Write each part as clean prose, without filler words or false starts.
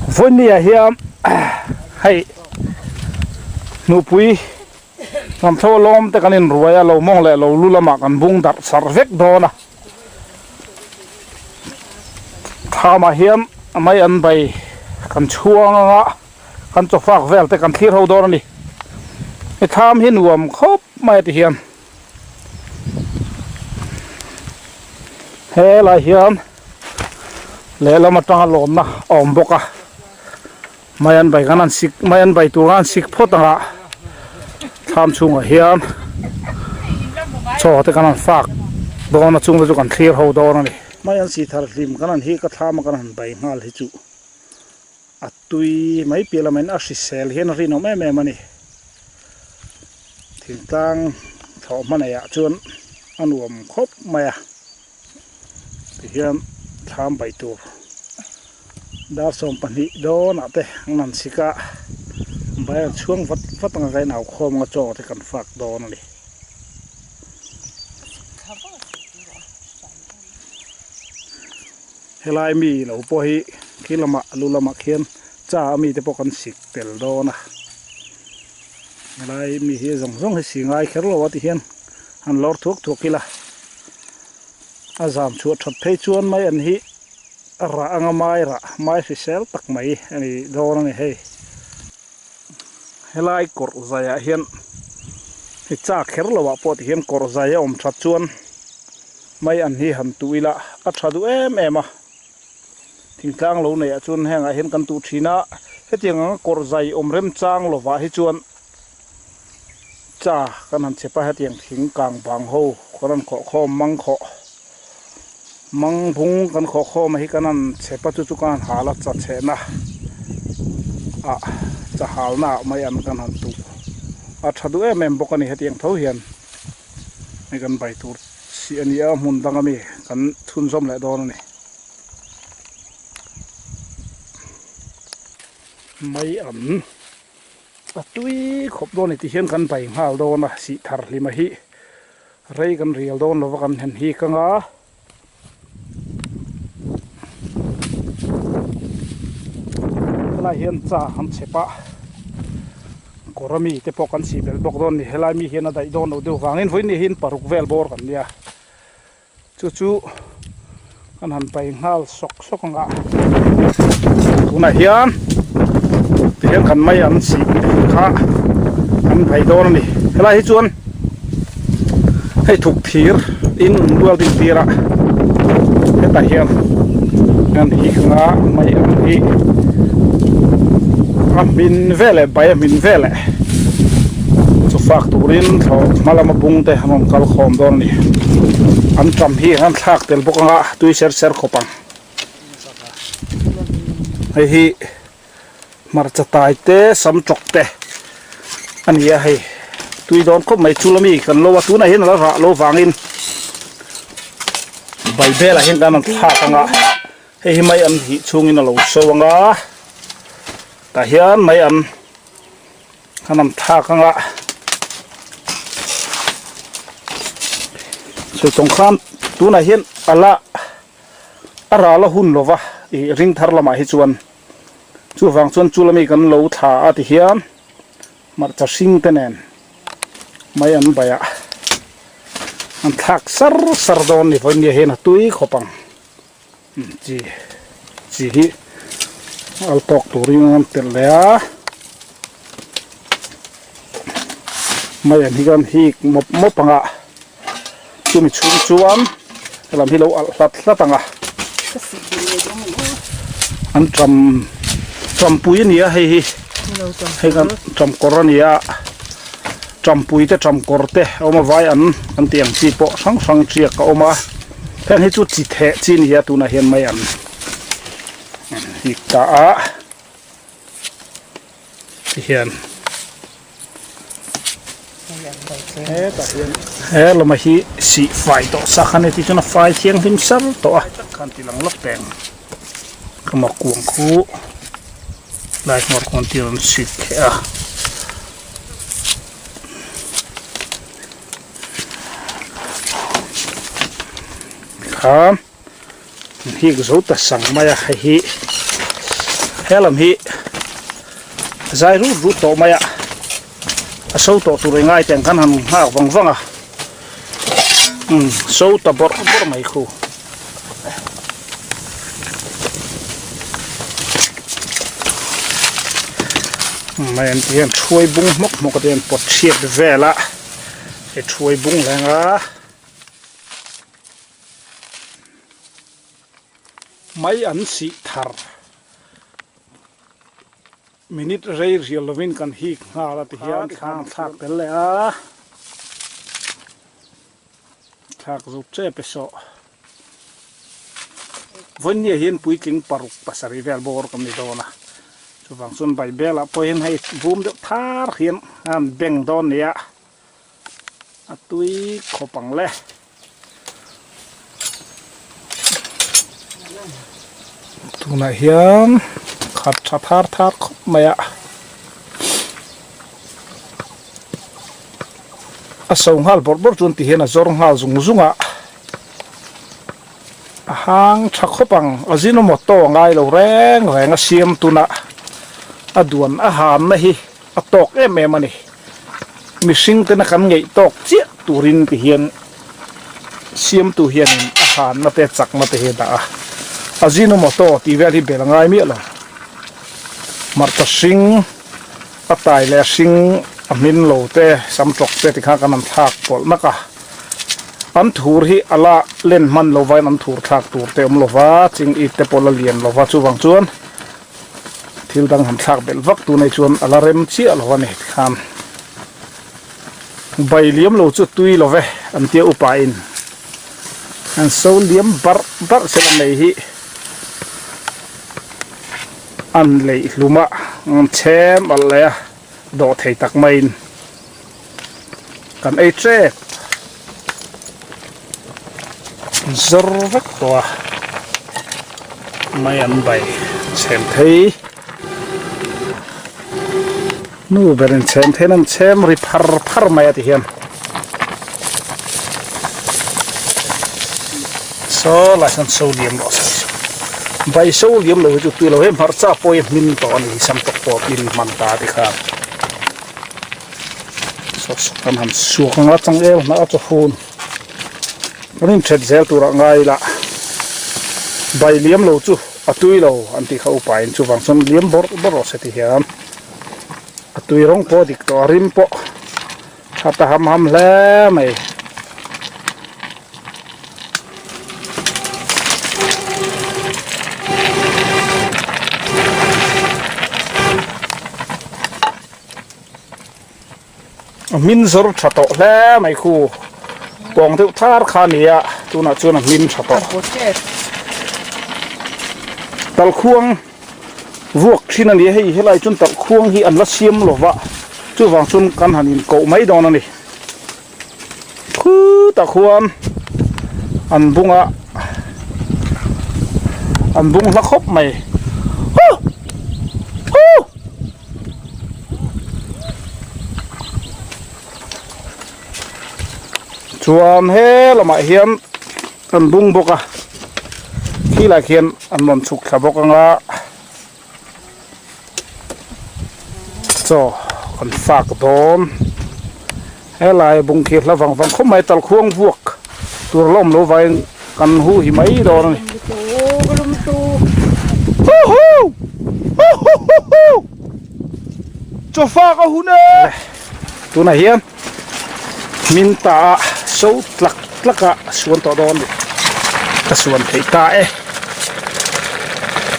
Vawinia hian hei nupui hnamthlo lawm te kan inruai a lo mawng leh lo lu lamah kan bung darh sar vek dawn a thlamah hian mai an bai kan chhuang anga kan chawfak vel te kan thlir ho dawn a ni he thlam hi nuam khawp mai a ti hian. Helai hian lehlam atanga lawmna a awm bawk a mai an bai khan an sik mai an bai tur khan an sik phawt ang a thlam chhungah hian chaw te kan han fak dawn a chung te chu kan thlir ho dawn a ni. Mai an sih thar hlim kan han hi ka thlam a kan han bai nghal hi chu a tui mai piah lamah in a hrisel hian a rinawm em em a ni. Thingtlang thlawh hmanei ah chuan a nuam khawp mai a tihian thlam bai tur dar 12 dawnah te an han chhik a bai an chhuang vat vat ang a ka inau khawm anga chaw te kan fak dawn a ni. Helai mi lo pawh hi khi lamah lu lamah khian cha a mite pawh kan sik tel dawn a helai mi hi zawng zawng hi si ngai kher lo a ti hian han lawr thuak thuak ila a zam chhuah that phei chuan mai an hi a rah anga mai rah mai hrisel tak mai a ni dawn a ni hei helai kawrh zaiah hian hei cha kher lo ah pawh ti hian kawrh zai a awm that chuan mai an hi han tuh ila a tha duh em em a. Thingtlang lo neih ah chuan hengah hian kan tuh thin a, hetiang anga kawr zai awm remchang lovah hi chuan cha kan han chep a, hetiang thing kang bang ho kan han khawh khawm mang khawh mang bung kan khawh khawm a hi kan han chep a chu chu kan han hal a cha chhehna ah cha halna ah mai an kan han tuh a tha duh em em bawk a ni hetiang tho hian hei kan bai tur si a ni a hmun dang ami kan chhunzawm leh dawn a ni. Mai an a tui khawp dawn a ni tih hian kan bai nghal dawn a sih thar hlima hi rei kan rial dawn lova kan hen hik anga helai hian cha an chep a kawr ami te pawh kan sih belh bawk dawn a ni helai mi hian a daih dawn loh deuh vangin vawiin ni hian paruk vel bawr kan nia. Chu chu kan han pai nghal sawk sawk ang a tunah hian tihian kan mai an sih kha an pai dawn a ni helai hi chuan hei thuk thir in welding tir a hetah hian an hik anga mai ang hi a hmin veleh bai a hmin veleh chu fak turin thlawh hma lama bung te an rawn kal khawm dawn a ni an ṭam hi an thlak tel bawk anga tui ser ser khawp ang hei hi hmarcha tai te sam tawk te a ni a hei tui dawn khawp mai chu lami kan lo a tunah hian a la rah lo vangin bai belah hian kan rawn thlak anga hei hi mai an hih chhungin a lo so anga tah hian mai an Kan awm thak anga sawi tawng khan tunah hian a la a ral a hun lova ih ring thar lamah hi chuan chuvang chuan chu lami kan lo thla a ti hian hmarcha hring te nen mai an baih a an thlak sar sar dawn ni vawiin nia hian a tui khawp ang. Chi chi hi al tawk turin an telh leh a mai an hi kan hik mawp mawp ang a chumi chhung chuan helam hi lo alh hlat hlat ang a an ṭam ṭampui a ni a hei hi hei kan ṭam kawr a ni a ṭampui te ṭam kawr te a awm a vai an an tih ang chi pawh hrang hrang ṭiak a awm a. Heng hi chu chi theh chi a ni a tunah hian mai an hik ta a tihian hetah hian he lama hi sih fai tawh sak a ni tih chuan a fai thianghlim sar tawh a khan ti lang lawk teng ka makuang khu lai hmawr khawn tir an sik theh a. Kha hik zo ta sang mai a hei hi. He lam hi zai rut rut tawh mai a, a so tawh tur engai te ang khan han nghak vang vang a, umm so ta bawrh bawrh mai khu. Mai an tih hian thuai bung hmawk hmawk te hian pawt chhiat vel a, he thuai bung reng a. Mai an sih thar. Minute rei rial lovin kan hik nghal a ti hian thlang thlak tel leh a. Thlak zo chep e sawh. Vawinia hian puitling paruk pasarih vel bawr kan ni dawn a. Chuvang chuan Bible ah pawh hian hei vum deuh thar hian a han beng dawn nia. A tui khawp ang le. Tunah hian khat tha thar thar khawp mai a. A so nghal bawrh bawrh chuan ti hian a zawr nghal zung zung a. A hang tha khawp ang Ajinomoto a ngai lo reng reng a siam tunah a duan a hanna hi a tawk em em a ni. Mihring tena kan ngeih tawk chiah turin ti hian siamtu hianin a hanna te chakna te hi a dah a. Ajinomoto tih vel hi bel a ngai miah lo. Hmarcha hring a tai leh a hring a hmin lo te sam tawk te tikhan kan han thlak pawlh nak a. An thur hi a la len hman lo vain an thur thlak tur te awm lo va, ching it te pawh la lian lo va chuvang chuan Thil dang han thlak belh vak tun ai chuan a la rem chiah lo a ni tikhan bai liam lo chu tui lo ve an tia upa in an so liam barh barh sela mai hi an leih hlum a an chhem alh leh a dawh thei tak maiin kan ei tep zawr vek tawh a mai an bai chhem phei nu berin chhem thein an chhem ri phar phar mai a ti hian saw lai sawn so liam rawh se bai so liam lo hi chu tui lo he hmarcha pawh hi a hmin tawh a ni hi sam tawk pawh a hmin hman ta a ti khan. Kan han suak anga changel hnah a chaw fun kan inthet zel turah ngai ila bai liam lo chu a tui lo an tih kha upa in chuvang chuan liam bawrh bawrh rawh se ti hian a tui rawng pawh a dik tawh a rim pawh tha ta ham ham hle mai. A hmin zawr tha tawh hle mai khu pawng deuh thar kha a ni a tunah chuan a hmin tha tawh talkhuang vuak thin a ni a hei helai chuan talkhuang hi an la siam lo va chuvang chuan kan han inkoh mai dawn a ni khutah khuan an bung a an bung hla khawp mai huh huh. Chuan he lamah hian an bung bawk a khilai khian an rawn chhuk thla bawk ang a chaw kan fak dawn helai bung khi hla vang vang khawp mai talkhuang vuak tur la awm lo vangin kan hu hi mai dawn a ni. Chaw fak a hun e! Tunah hian min ta a so tlak tlak a suan tawh dawn a ni. Ka suan theih ta e.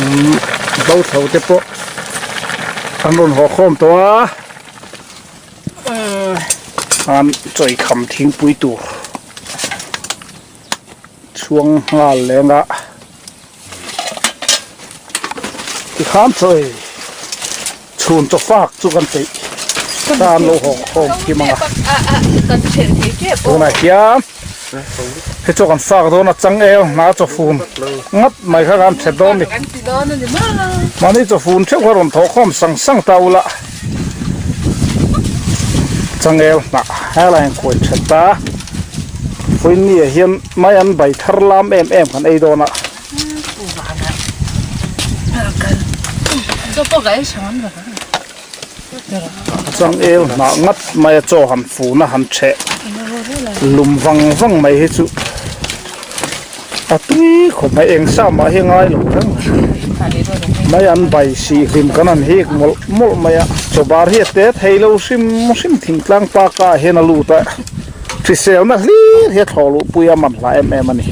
Umm bo tho te pawh an rawn haw khawm tawh a. An chawi kham thingpui tur chhuang nghal leng a. Tikhan chawi chhun chaw fak chu kan peih ta an lo haw khawm kim ang a. Tunah hian he chaw kan fak dawn a changel hna chaw fun ngat mai kha kan thet dawn a ni. Mahni chaw fun theuh kha rawn thawh khawm sang sang ta ula changel hnah helai an kuai thet ta Vawiinni ah hian mai an bai thar lam em em kan ei dawn a. Changel hnah ngat mai a chaw han fun a han theh lum vang vang mai hi chu a tui khawp mai eng sa mah hi a ngai lo reng mai an bai sih hlim kan han hik mawlh mawlh mai a chaw bar hi a te thei lo hrim hrim thingtlang park ah hian a lut a hriselna hlir hi a thlawh luh pui a man hla em em a ni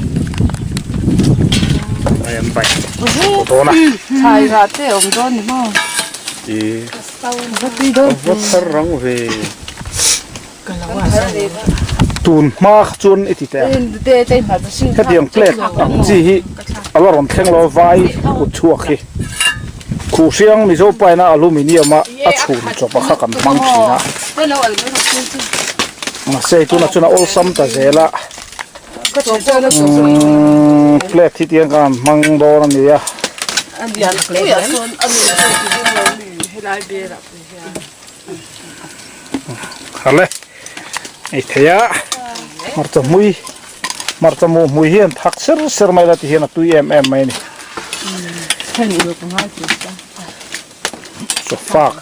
mai an bai dawn a. Va thar rang ve. Tun hma kha chuan i ti teh ang. Hetiang plate ang chi hi a la rawn thleng lo vai kut chhuak hi. Khuhhriang Mizo paina aluminium a a chhun chawp a kha kan hmang thin a. Mahse tunah chuan a awlsam ta zel a. Plate hi tiang khan hmang dawn a ni a. Hale ei thei a hmarcha hmui hmarcha mu hmui hian thak ser ser mai la ti hian a tui em em mai a ni. Chaw fak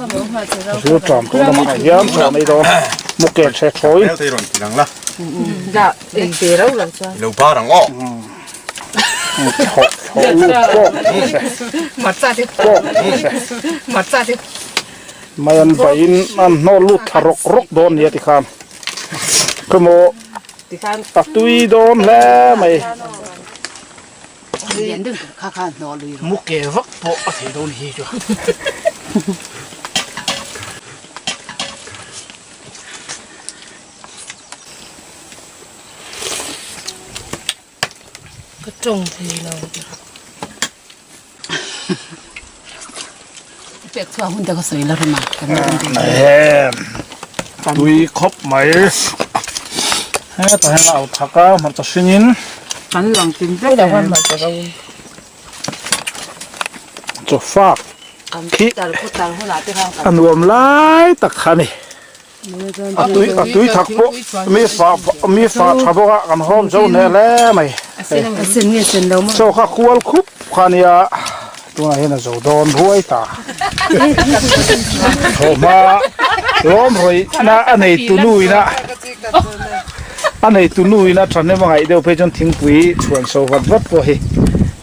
ril tram tawh lamah hian chaw an ei dawn mu ken hre thawi. Mai an baiin an hnawh lut thla rawk rawk dawn nia tikhan khawmaw a tui dawn hle mai. Mu ke vak pawh a thei dawn hi chu. Ka tawng thei lo. Pek chhuah hun te ka sawi la rem a. Tui khawp mai. Hetah hian a au thak a hmarcha hringin. Kan lang tin vek em. Chaw fak khi a nuam lai tak kha a ni. A tui a tui thak pawh mi fa mi fa tha bawk a kan hawm zo hneh hle mai chaw kha kual khup kha ania tunah hian a zo dawn ruai ta thawhma lawm rawih na a nei tu nu ina a nei tu nu ina thahnem a ngaih deuh phei chuan thingpui chhuan so vat vat pawh hi.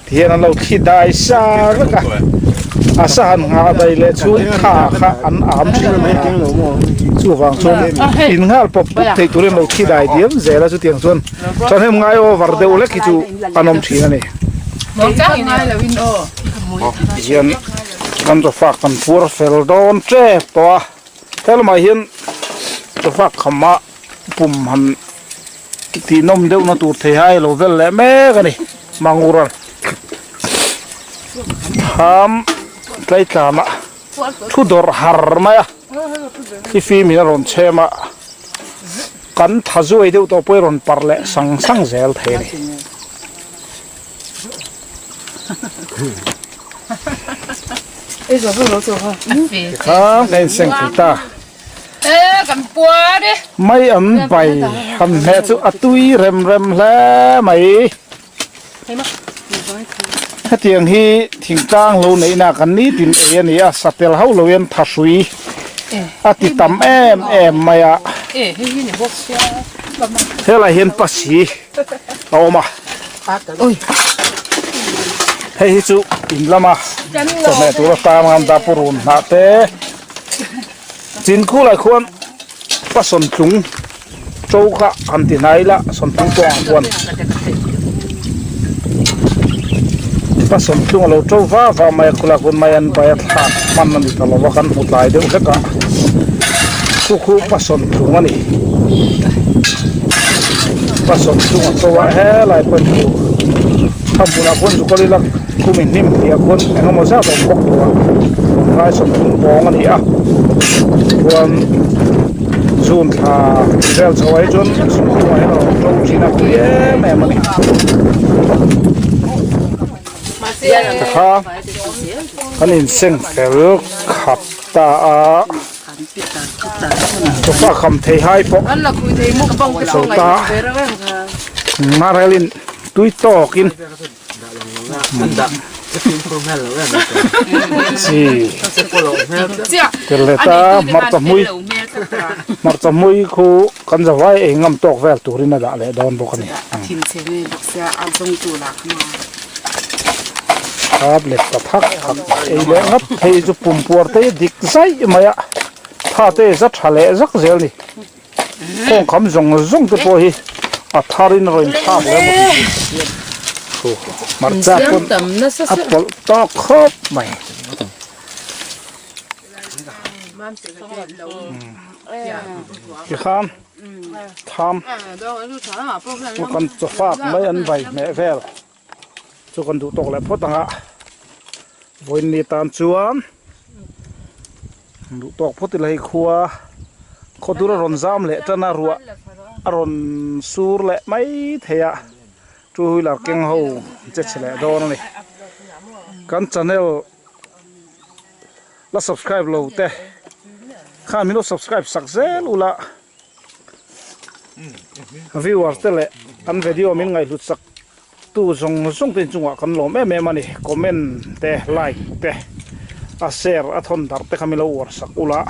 Tihian an lo thli dai sa vek a, a sa han nghah dai leh chhung tha kha an am thin a chuvang chuan in nghal pawp pawp theih turin an lo thli dai diam zel a chutiang chuan thahnem ngai over deuh lek hi chu an awm thin a ni. Tihian kan chawfak kan puar fel dawn tep tawh a, helamah hian chawfak khamah pum han tih nawm deuh na tur thei hai a lo vel leh mek a ni mangur tham tlai tlan a thu dawrh har mai a thlifim in a rawn chhem a kan tha zuai deuh tawh pawh hi a rawn parh leh sang sang zel thei a ni. Tikhan ka inseng thei ta. Mai an bai han hmeh chu a tui rem rem hle mai. Hetiang hi thingtlang lo neihna kan nitin ei a ni a, satel ho lo hian thahrui a ti tam em em mai a. Helai hian pasi a awm a, hei hi chu in lama chawhmeh tur atan an dah purun hnah te. Chinkhulai khuan pa sawntlung to kha han ti hnai ila sawntlung pawh ang khuan pa sawntlung a lo to va va mai a khulai khuan mai an bai a thlak hman a ni ta lo va kan hmu tlai deuh hlek a khu khu pa sawntlung a ni pa sawntlung a to a helai pawh hi chu a hmunah khuan zu kal ila. Khumi hnim tih ah khuan eng emaw zat a awm bawk tawh a tunlai sawmthum pawng a ni a chuan zun thla vel chho ah hi chuan sawmthum ah hian a rawn to thin a tui em em a ni tikha kan inseng fel khat ta a sofa kham thei hai pawh zo ta marelin tui tawkin. Chi tel leh ta hmarcha hmui hmarcha hmui khu kan zavai ei ngam tawk vel turin a dah leh dawn bawk a ni. Kap leh ta thak thak ei leh ngap phei chu pumpuar te dik zaih mai a tha te za tha leh zak zel ni. Kawngkham zawng zawng te pawh hi a thar in a rawn thlak leh a maw hmarcha pawn a pawlh tawk khawp mai. Tikhan tham chu kan chawfak mai an vai hmeh vel chu kan duh tawk leh phawt ang a vawiin ni tan chuan. Duh tawk phawt ila hei khua khaw dur a rawn zam leh tan a ruah a rawn sur leh mai thei a two wheeler keng ho che chhe leh dawn a ni kan channel la subscribe lo te khan min lo subscribe sak zel ula viewer te leh an video min ngaihhlut sak tu zawng zawng te inchungah kan lawm em em a ni comment te like te a share a thawn darh te kha min lo uar sak ula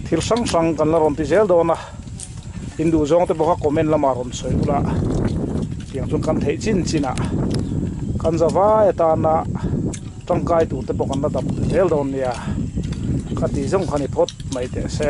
thil hrang hrang kan la rawn ti zel dawn a in duh zawng te pawh kha comment lamah rawn sawi ula tiang chuan kan theih chin chin ah kan zavai atana tangkai tur te pawh kan la dap zel dawn nia ka tih zawng kha ni phawt mai teh se.